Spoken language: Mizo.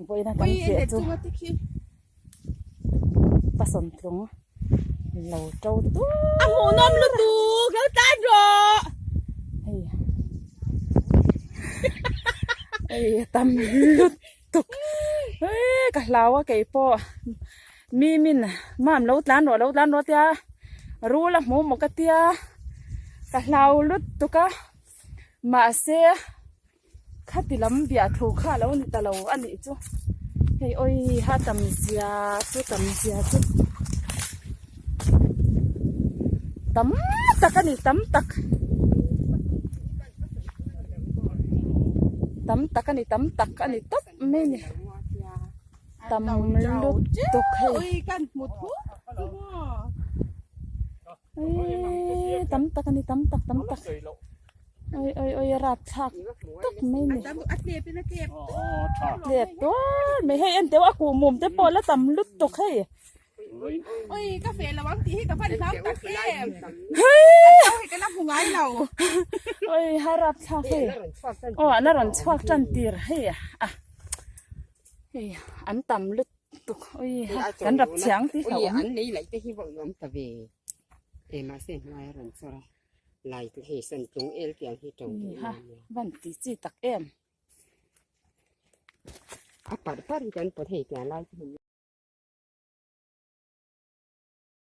Vawiin a kan fiah chu pasawn tlung lo to tur a hmuhnawm lutuk lo tan rawh hei hei a tam lutuk hei ka hlau a keipawh mi min mam lo tlan rawh lo tlan rawh tia rul a hmu maw ka tia ka hlau lutuk a mahse. Khati lam biah thu kha a lo ni ta lo a nih chu. Hei awi ha tam zia chu tam zia chu tam tak a ni tam tak tam tak a ni tam tak a ni tawp mai a ni tam lutuk hei tam tak a ni tam tak tam tak. Oi oi oi a rap thlak tak mai ni. A tlep in a tlep tlep tuar mai hei en teuh a kuh mum te pawh la tam lutuk hei. Oi ka fe lo ang tih hi ka van hlau tak em. Hei ka la hmu ngai lo. Oi ha rap thlak hei. Aw an a rawn chhuak tan tir hei a. Hei an tam lutuk oi ha kan rap chhiang tih hlauh awm. An lei laih te hi vawih awm ta ve. E mahse hnuai a rawn chawr a. Lai hei san tlung el tiang hi to duh Ha van ti chi tak em. A par par hi kan pawt hei tiang lai chu.